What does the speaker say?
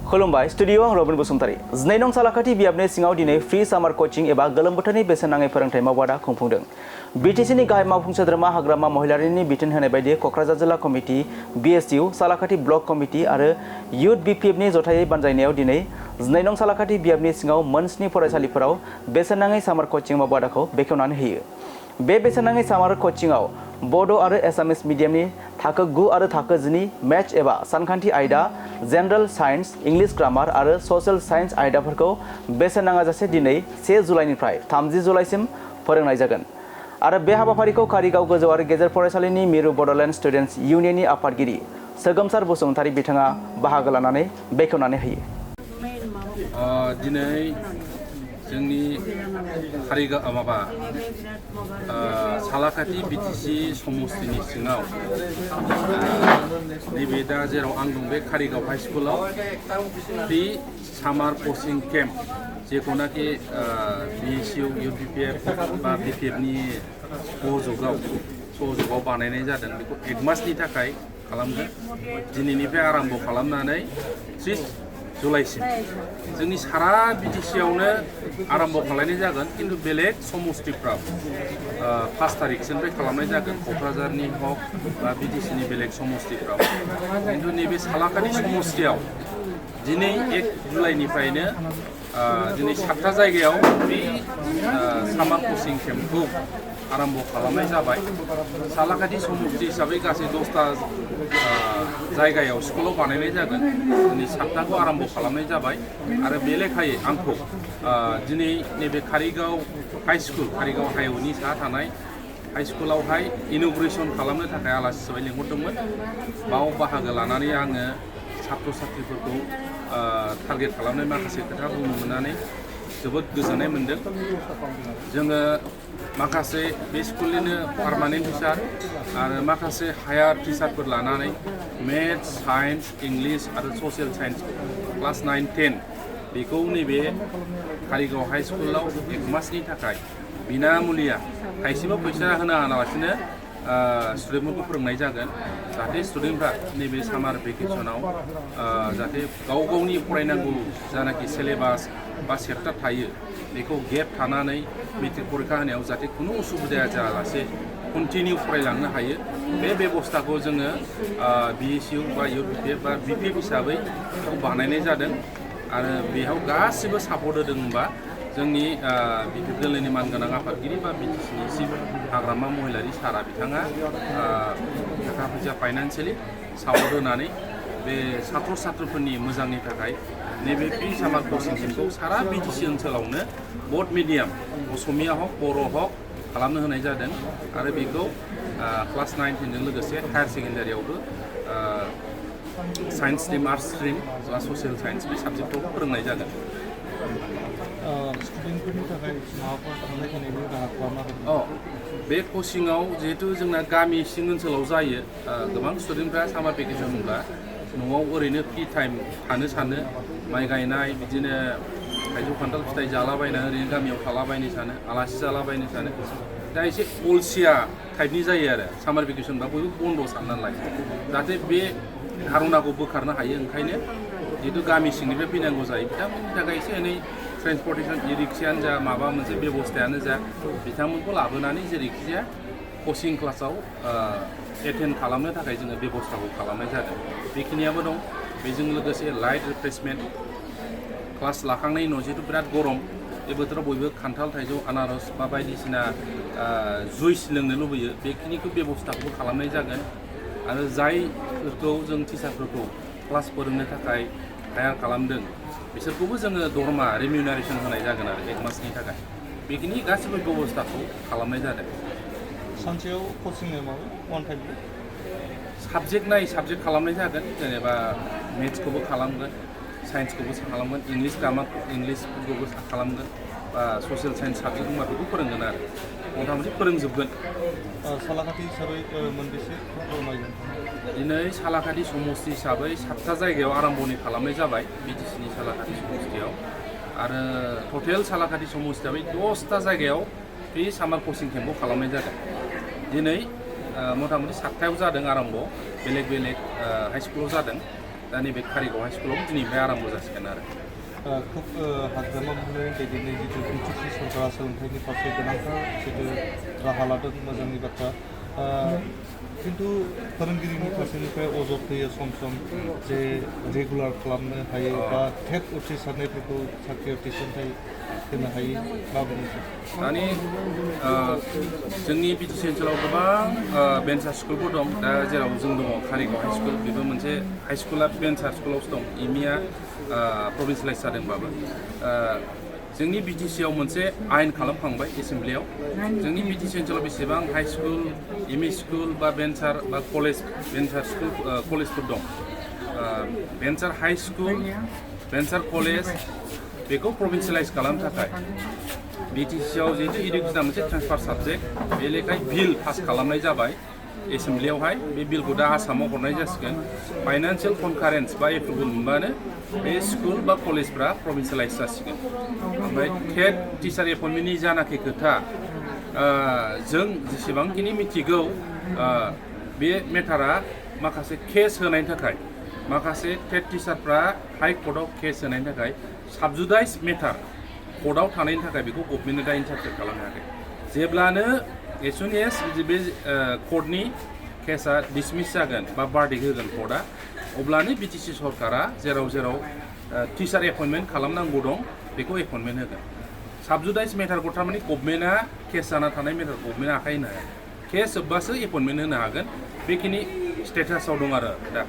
खुलुमबाय स्टुडिअ आं रबिन बसुमतारी 2 नं सालाखाथि बियाबनि सिङाव दिनै फ्रि सामार कोचिं एबा गोलोम बोथोरनि बेसेन नाङै फोरोंथाय मावबादा खुंफुंदों। बिटिसिनि गाहाय मावफुं सोद्रोमा हाग्रामा महिलारिनि बिथोन होनाय बायदि कक्राझार जिल्ला कमिटि, बिएसइउ, सालाखाथि ब्लक कमिटि आरो इउथ बिपिएफनि जथायै बानजायनायाव दिनै 2 नं सालाखाथि बियाबनि सिङाव मोन 7 फरायसालिफोराव बेसेन नाङै सामार कोचिं मावबादाखौ बेखेवनानै होयो। बे बेसेन नाङै सामार कोचिंआव बड' आरो एसामिस मिडियामनि थाखो 9 आरो थाखो 10 मैथ्स एबा सानखान्थि आयदा, जेनेरेल साइन्स, इंलिश ग्रामार आरो सशियेल साइन्स आयदाफोरखौ बेसेन नाङाजासे दिनै 1 जुलाइनिफ्राय 30 जुलाइसिम फोरोंनाय जागोन। आरो बे हाबाफारिखौ कारिगाव गोजौ आरो गेजेर फरायसालिनि मिरु बड'लेण्ड स्टुडेन्टस इउनियननि आफादगिरि सोगोमसार बसुमतारी बिथाङा बाहागो लानानै बेखेवनानै होयो। दिनै जोंनि सालाखाथि बिटिसि समस्तिनि सिङाव नैबे दा जेराव आं दं बे कारिगाव हाई स्कुलाव फ्रि सामार कोचिं केम्प जेखौनाखि बिएसइउ, इउपिपिएफ बा बिपिएफनि सहयोगाव बानायनाय जादों। बेखौ 1 मासनि थाखाय खालामगोन। दिनैनिफ्राय आराम्भ खालामनानै 30 जुलाइसिम जोंनि सारा बिटिसियावनो आराम्भ खालामनाय जागोन, किन्तु बेलेग समस्तिफ्राव 5 तारिखसोनिफ्राय खालामनाय जागोन। क'क्राझारनि हक बा बिटिसिनि बेलेग समस्तिफ्राव, किन्तु नैबे सालाखाथि समस्तियाव दिनै 1 जुलाइनिफ्रायनो दिनै 7था जायगायाव बे सामार कोचिं केम्पखौ आराम्भ खालामनाय जाबाय। सालाखाथि समस्ति हिसाबै गासै 10था जायगायाव स्कुलाव बानायनाय जागोन। दिनै 7थाखौ आराम्भ खालामनाय जाबाय आरो बे लेखायै आंखौ दिनै नैबे कारिगाव हाई स्कुल, कारिगाव हाइवेनि साहा थानाय हाई स्कुलावहाय इन'ग्रेसन खालामनो थाखाय आलासि हिसाबै लिंहरदोंमोन। बाव बाहागो लानानै आङो छात्र छात्रीफोरखौ टारगेट खालामनाय माखासे खोथा बुंनो मोननानै जोबोद गोजोननाय मोनदों। जोङो माखासे बे स्कुलनिनो पार्मानेन्ट टिचार आरो माखासे हायार टिचारफोर लानानै मेथ्स, साइन्स, इंलिश आरो सशियेल साइन्स क्लास 9, 10 बेखौ नैबे कारिगाव हाई स्कुलाव 1 मासनि थाखाय बिनामुलिया थाइसेबो फैसा होनालासिनो स्टुडेन्टफोरखौ फोरोंनाय जागोन। जाहाथे स्टुडेन्टफ्रा नैबे सामार भेकेसनाव जाहाथे गाव गावनि फरायनांगौ जानाखि सिलेबास बा चेप्टार थायो बेखौ गेप थानानै मेट्रिक परिखा होनायाव जाहाथे खुनु उसुबिदा जायालासे कन्टिनिउ फरायलांनो हायो। बे बेबस्थाखौ जोङो बिएसइउ बा इउपिपिएफ बा बिपिएफ हिसाबै बेखौ बानायनाय जादों आरो बेयाव गासिबो सापर्ट होदों होनबा जोंनि बिपिएफ दोलोनि मानगोनां आफादगिरि बा बिटिसिनि चिफ हाग्रामा महिलारि सारा बिथाङा थाखा फैसा फाइनान्सियेलि सापर्ट होनानै बे छात्र छात्रफोरनि मोजांनि थाखाय नैबे फ्रि सामार कोचिं केम्पखौ सारा बिटिसि ओनसोलावनो बड मिडियाम असमिया हक बर' हक खालामनो होनाय जादों आरो बेखौ क्लास 9, 10 जों लोगोसे हायार सेकेन्डारियावबो साइन्स स्ट्रिम, आर्ट्स स्ट्रिम बा सशियेल साइन्स बे साबजेक्टखौ फोरोंनाय जागोन। स्टुडेन्टफोरनि थाखाय माबाफोर थांलाय फैलायनि राहा खालामना होदों? बे कचिंआव जिहेतु जोंना गामि सिं ओनसोलाव जायो, गोबां स्टुडेन्टफ्रा सामार भेकेसन होनब्ला न'आव ओरैनो फ्रि टाइम थानो सानो, माइ गायनाय बिदिनो थाइजौ खान्थाल फिथाइ जालाबायना ओरैनो गामियाव थालाबायनो सानो, आलासि जालाबायनो सानो। दा एसे अलसिया टाइपनि जायो आरो सामार भेकेसन बा बयबो बन्द' साननानै लायो। जाहाथे बे धारनाखौ बोखारनो हायो, ओंखायनो जिहेतु गामि सिंनिफ्राय फैनांगौ जायो बिथांमोननि थाखाय एसे एनै ट्रेन्सपर्टेसन इ-रिक्सायानो जा माबा मोनसे बेबस्थायानो जा बिथांमोनखौ लाबोनानै जेरैखिजाया कचिं क्लासाव एटेन्ड खालामनो थाखाय जोङो बेबस्थाखौ खालामनाय जादों। बेखिनियाबो दं। बेजों लोगोसे लाइट रिफ्रेशमेन्ट क्लास लाखांनायनि उनाव जिहेतु बिराद गरम बे बोथोराव बयबो खान्थाल, थाइजौ, आनारस बा बायदिसिना जुइस लोंनो लुबैयो, बेखिनिखौ बेबस्थाखौबो खालामनाय जागोन। आरो जायफोरखौ जों टिचारफोरखौ क्लास फोरोंनो थाखाय हायार खालामदों बिसोरखौबो जोङो दरमा रिमिउनारेसन होनाय जागोन आरो 1 मासनि थाखाय। बेखिनि गासिबो बेबस्थाखौ खालामनाय जादों। सानसेयाव कचिंआ माबा वान टाइम साबजेक्ट नायै साबजेक्ट खालामनाय जागोन। जेनेबा मेथ्सखौबो खालामगोन, साइन्सखौबो खालामगोन, इंलिश ग्रामार इंलिशफोरखौबो खालामगोन, बा सशियेल साइन्स साबजेक्ट दंबा बेखौ फोरोंगोन आरो मथा मथि फोरोंजोबगोन। सालाखाथि हिसाबै मोनबेसे फोरमायगोन? दिनै सालाखाथि समस्ति हिसाबै 7था जायगायाव आराम्भनि खालामनाय जाबाय बिटिसिनि सालाखाथि समस्तियाव, आरो टटेल सालाखाथि समस्ति हिसाबै 10था जायगायाव फ्रि सामार कोचिं केम्पखौ खालामनाय जादों। दिनै मथा मथि 7थायाव जादों आराम्भ, बेलेग बेलेग हाई स्कुलाव जादों। दा नैबे कारिगाव हाइ स्कुलाव दिनैनिफ्राय आराम्भ जासिगोन आरो खुब हाग्रामा महिलारिनि दैदेननाय जिथु बिटिसि सरकारा सोलोंथाइनि फारसे गोनांथार जिथु राहा लादों मोजांनि बाथ्रा खिन्थु फोरोंगिरिनि फारसेनिफ्राय अजद होयो सम सम जे रेगुलार खालामनो हायो बा टेट उथ्रिसारनायफोरखौ साख्रियाव थिसनथाइ होनो हायो मा बुंनो दानि जोंनि बिटिसि ओनसोलाव गोबां भेन्सार स्कुलफोर दं दा जेराव जों दङ कारिगाव हाइ स्कुल बेबो मोनसे हाइ स्कुला भेन्सार स्कुलावसो दं इमिया प्रभिन्सियेलाइज जादोंबाबो जोंनि बिटिसिआव मोनसे आयेन खालामखांबाय एसेमब्लियाव जोंनि बिटिसि ओनसोलाव बेसेबां हाइ स्कुल एमइ स्कुल बा भेन्सार बा कलेज भेन्सार स्कुल कलेजफोर दं भेन्सार हाइ स्कुल भेन्सार कलेज बेखौ प्रभिन्सियेलाइज खालामनो थाखाय बिटिसिआव जिहेतु इडुकेसना मोनसे ट्रेन्सफार साबजेक्ट बे लेखाय बिल पास खालामनाय जाबाय एसेमब्लियावहाय बे बिलखौ दा आसामाव हरनाय जासिगोन फाइनान्सियेल कनकारेन्स बा एप्रुभेल मोनबानो बे स्कुल बा कलेजफ्रा प्रभिन्सियेलाइज जासिगोन ओमफ्राय टेट टिचार एपइन्टमेन्टनि जानाखि खोथा जों जेसेबांखिनि मिथिगौ बे मेटारा माखासे केस होनायनि थाखाय माखासे टेट टिचारफ्रा हाइ कर्टआव केस होनायनि थाखाय साबजुडाइज मेटार कर्टआव थानायनि थाखाय बेखौ गभर्नमेन्टनो दा इन्टारप्रेट खालामनो हायाखै जेब्लानो एस सुन एस बे कर्टनि केसा डिसमिस जागोन बा बार्डिक होगोन कर्टआ अब्लानो बिटिसि सरकारा जेराव जेराव टिचार एपइन्टमेन्ट खालामनांगौ दं बेखौ एपइन्टमेन्ट होगोन साबजुडाइज मेटारखौ थारमाने गभर्नमेन्टआ केस जाना थानाय मेटार गभर्नमेन्टआ आखाइ होनो हाया केस जोब्बासो एपइन्टमेन्ट होनो हागोन बेखिनि स्टेटासाव दं आरो दा